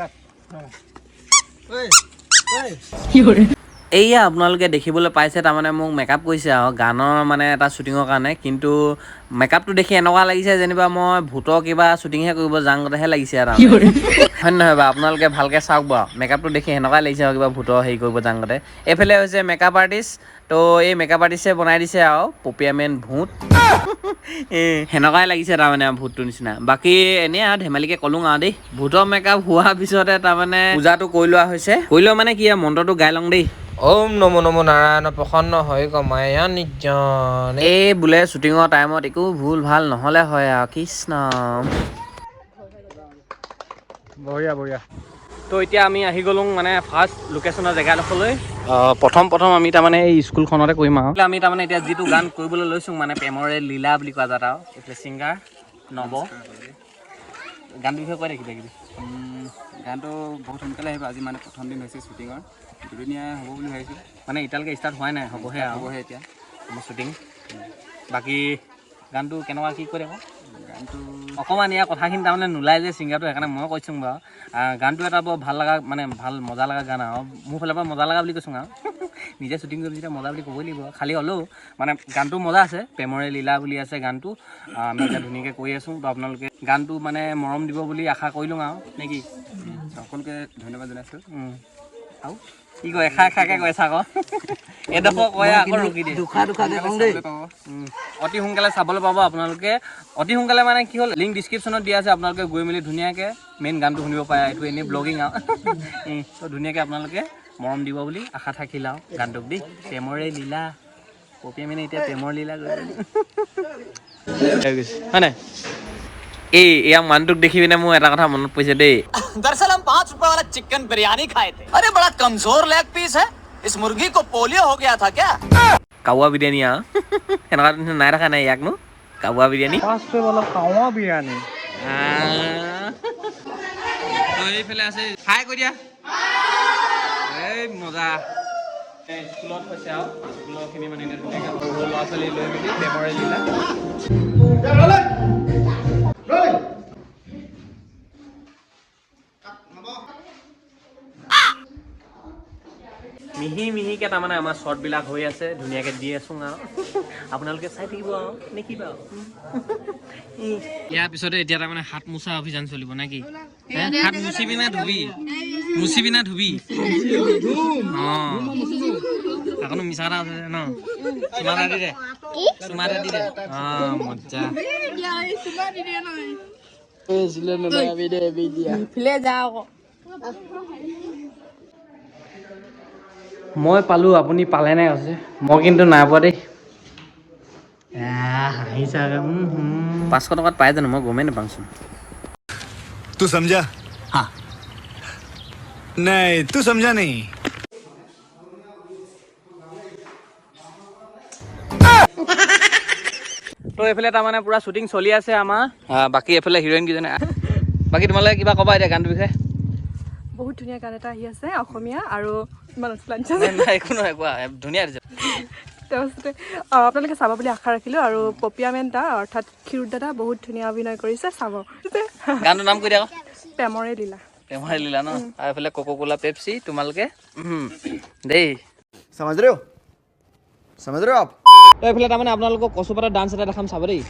কাট। ঐ ঐ। এইয়া আপোনালোকে দেখিবলৈ পাইছে, তাৰমানে মোক মেকআপ কৰিছে আৰু গানৰ মানে এটা শ্বুটিঙৰ কাৰণে। কিন্তু মেকআপটো দেখি এনেকুৱা লাগিছে যেনিবা মই ভূতৰ কিবা শ্বুটিংহে কৰিব যাওঁতেহে লাগিছে আৰু, হয় নহয় বাৰু? আপোনালোকে ভালকৈ চাওক বাৰু, মেকআপটো দেখি সেনেকুৱাই লাগিছে আৰু কিবা ভূতৰ হেৰি কৰিব যাওঁতে। এইফালে হৈছে মেকআপ আৰ্টিষ্ট। তো এই মেকআপ আৰ্টিষ্টে বনাই দিছে আৰু পপিয়ামেন ভূত, সেনেকুৱাই লাগিছে তাৰমানে আৰু ভূতটোৰ নিচিনা। বাকী এনেই আৰু ধেমালিকে ক'লো আৰু দেই। ভূতৰ মেকআপ হোৱাৰ পিছতে তাৰমানে পূজাটো কৰি লোৱা হৈছে। কৰি লোৱা মানে কি আৰু, মন্ত্ৰটো গাই লওঁ দেই। ওম নমো নমো নাৰায়ণ প্ৰসন্ন হৈ মায়া নিজন। এই বোলে শ্বুটিঙৰ টাইমত একো ভুল ভাল নহ'লে হয় আৰু, কৃষ্ণ। বঢ়িয়া বঢ়িয়া। তো এতিয়া আমি আহি গ'লোঁ মানে ফাৰ্ষ্ট লোকেশ্যনৰ জেগাডোখৰলৈ। প্ৰথম প্ৰথম আমি তাৰমানে এই স্কুলখনতে কৰিম আৰু আমি তাৰমানে এতিয়া যিটো গান কৰিবলৈ লৈছোঁ, মানে প্ৰেমৰে লীলা বুলি কোৱা যাত আৰু এইফালে ছিংগাৰ নৱ। গানটোৰ বিষয়ে কৈ দে কিবা কিবি। গানটো বহুত সোনকালে আহিব। আজি মানে প্ৰথম দিন হৈছে শ্বুটিঙৰ, দুদিনীয়া হ'ব বুলি ভাবিছোঁ। মানে এতিয়ালৈকে ষ্টাৰ্ট হোৱাই নাই, হ'বহে আৰু। হ'বহে এতিয়া। আমাৰ শ্বুটিং। বাকী গানটো কেনেকুৱা কি কৈ দে আকৌ। গানটো অকণমান ইয়াৰ কথাখিনি তাৰমানে নোলায় যে ছিংগাৰটো, সেইকাৰণে মই কৈছোঁ বাৰু। গানটো এটা বৰ ভাল লগা, মানে ভাল মজা লগা গান আৰু মোৰ ফালৰ পৰা মজা লগা বুলি কৈছোঁ আৰু নিজে শ্বুটিং কৰি যেতিয়া মজা বুলি ক'বই লাগিব। খালি হ'লেও মানে গানটো মজা আছে, প্ৰেমৰে লীলা বুলি আছে গানটো। আমি এতিয়া ধুনীয়াকৈ কৰি আছোঁ। তো আপোনালোকে গানটো মানে মৰম দিব বুলি আশা কৰিলোঁ আৰু, নে কি? সকলোকে ধন্যবাদ জনাইছোঁ। আৰু কি কয়, এষাৰ এষাৰকৈ কৈ আছা আকৌ, এডোখৰ কয় আকৌ ৰখি দিয়ে। চাবলৈ পাব। অতি সোনকালে চাবলৈ পাব আপোনালোকে। অতি সোনকালে মানে কি হ'ল, লিংক ডিছক্ৰিপশ্যনত দিয়া আছে, আপোনালোকে গৈ মেলি ধুনীয়াকৈ মেইন গানটো শুনিব পাৰে। এইটো এনেই ব্লগিং আৰু। তো ধুনীয়াকৈ আপোনালোকে মৰম দিব বুলি আশা থাকিল আৰু গানটোক দেই। প্ৰেমৰে লীলা, পপীয়ে মানে এতিয়া প্ৰেমৰ লীলা গৈছে, হয় নাই? এই এয়া মানুহটোক দেখি পিনে মোৰ এটা কথা মনত পৰিছে দেই। दरअसल हम 5 रुपए वाला चिकन बिरयानी खाए थे। अरे, बड़ा कमजोर लेग पीस है। इस मुर्गी को पोलियो हो गया था क्या? কাওৱা বিৰিয়ানী আৰু সেনেকুৱা নিচিনা নাই দেখা নাই ইয়াকনো কাওৱা বিৰিয়ানী। 5 रुपये वाला কাৱা বিৰিয়ানী। তো এইফালে আছে, হাই কৈ দিয়া। এই মজা। এই স্কুলত হৈছে আৰু স্কুলৰখিনি মানে এতিয়া ধুনীয়াকৈ সৰু সৰু ল'ৰা ছোৱালী লৈ মেলি প্ৰেমৰে লীলা। মিহি মিহিকে তাৰমানে আমাৰ শ্বৰ্টবিলাক হৈ আছে, ধুনীয়াকৈ দি আছোঁ আৰু আপোনালোকে চাই থাকিব আৰু, নে কি বাৰু? ইয়াৰ পিছতে এতিয়া তাৰমানে হাত মোচা অভিযান চলিব নে কি? হে? হাত মুচিবি নে ধুবি? মুচিবি নে ধুবি? অঁ, আকৌনো মিছা কথা আছে ন? চুমা এটা দি দে, চুমা এটা দি দে। অঁ, মজ্জা। ইফালে যা আকৌ। মই পালোঁ, আপুনি পালে নাই কৈছে। মই কিন্তু নাই পোৱা দেই। হাঁহিছে আকৌ। 500 টকাত পাই জানো? মই গমেই নাপাওঁচোন। तू समझा? हाँ, नहीं, तू समझा नहीं। তো এইফালে তাৰমানে পূৰা শ্বুটিং চলি আছে আমাৰ। বাকী এইফালে হিৰইন কেইজনে। বাকী তোমালোকে কিবা ক'বা এতিয়া গানটোৰ বিষয়ে? বহুত ধুনীয়া গান এটা আহি আছে অসমীয়া আৰু ইমান নাই নাই, একো নহয়, কোৱা, ধুনীয়া দিছে। তাৰপিছতে আপোনালোকে চাব বুলি আশা ৰাখিলোঁ। আৰু পপিয়া মেন দা অৰ্থাৎ ক্ষীৰোদ দাদা বহুত ধুনীয়া অভিনয় কৰিছে, চাব। গানটোৰ নাম কৈ দিয়া আকৌ। প্ৰেমৰে লীলা। প্ৰেমৰে লীলা ন? আৰু এইফালে কোকো কোলা, পেপচি, তোমালোকে দেই। समझ रहे हो, समझ रहे हो आप? তো এইফালে তাৰমানে আপোনালোকক কচুপাতৰ ডান্স এটা দেখাম, চাব দেই।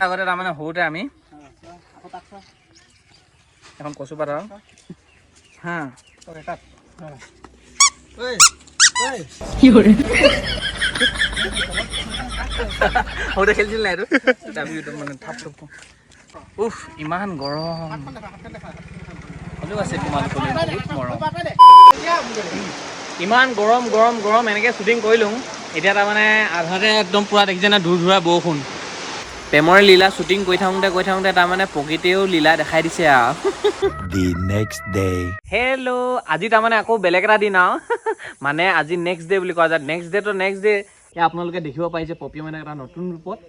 আগতে তাৰমানে সৰুতে আমি এখন কচুপাত আৰু হা। কাট। ঐ ঐ। সৰুতে খেলিছিল নাই এইটো? আমি একদম মানে থাপ থুপ। উফ, ইমান গৰম হ'লেও আছে তোমালোকলৈ বহুত মৰম। ইমান গৰম গৰম গৰম, এনেকৈ শ্বুটিং কৰিলোঁ। এতিয়া তাৰমানে আধাতে একদম পূৰা দেখিছে নে, ধুৰ ধুৰা বৰষুণ। প্ৰেমৰ লীলা শ্বুটিং কৰি থাকোঁতে কৰি থাকোঁতে তাৰমানে প্ৰকৃতিয়েও লীলা দেখাই দিছে আৰু। The next day. Hello, আজি তাৰমানে আকৌ বেলেগ এটা দিন আৰু, মানে আজি নেক্সট ডে বুলি কোৱা যায়। নেক্সট ডে তো নেক্সট ডে এয়া আপোনালোকে দেখিব পাৰিছে পপী মানে এটা নতুন ৰূপত,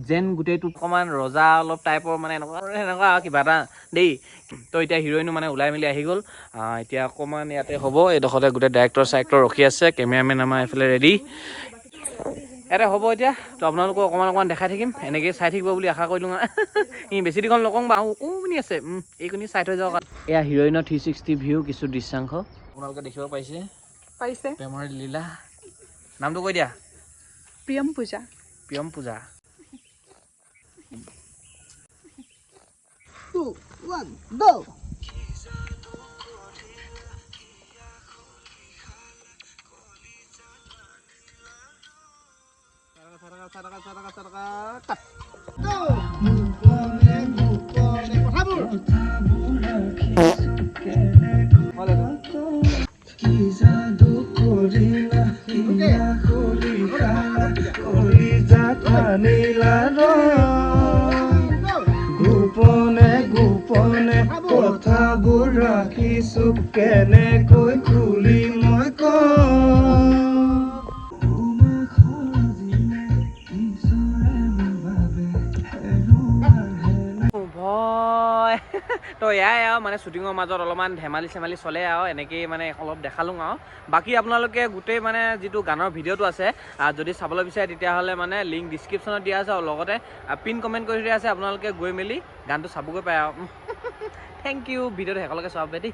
যেন গোটেইটো অকণমান ৰজা অলপ টাইপৰ, মানে এনেকুৱা সেনেকুৱা আৰু কিবা এটা দেই। তো এতিয়া হিৰইনো মানে ওলাই মেলি আহি গ'ল। এতিয়া অকণমান ইয়াতে হ'ব, এইডোখৰতে গোটেই ডাইৰেক্টৰ চাইৰেক্টৰ ৰখি আছে, কেমেৰামেন আমাৰ এইফালে ৰেডি। ইয়াতে হ'ব এতিয়া। তো আপোনালোকক অকণমান অকণমান দেখাই থাকিম, এনেকেই চাই থাকিব বুলি আশা কৰিলোঁ। ই বেছি দীঘল নকওঁ বাৰু, অকণমানি আছে, এইখিনি চাই থৈ যাওক। এয়া হিৰইনৰ 360 ভিউ কিছু দৃশ্যাংশ আপোনালোকে দেখিব পাইছে। পাৰিছে প্ৰেমৰ লীলা। নামটো কৈ দিয়া। প্ৰিয়ম পূজা। প্ৰিয়ম পূজা। 2 1 go. গোপনে গোপনে কথাবোৰ ৰাখিছো কেনেকৈ খুলি মই কওঁ। ভয় তো এয়াই আৰু মানে শ্বুটিঙৰ মাজত অলপমান ধেমালি চেমালি চলে আৰু এনেকেই মানে অলপ দেখালোঁ আৰু। বাকী আপোনালোকে গোটেই মানে যিটো গানৰ ভিডিঅ'টো আছে যদি চাবলৈ বিচাৰে তেতিয়াহ'লে মানে লিংক ডিছক্ৰিপশ্যনত দিয়া আছে আৰু লগতে পিন কমেণ্ট কৰি দিয়া আছে, আপোনালোকে গৈ মেলি গানটো চাবগৈ পাৰে আৰু। Thank U, ভিডিঅ'টো শেষলৈকে চাব দেই।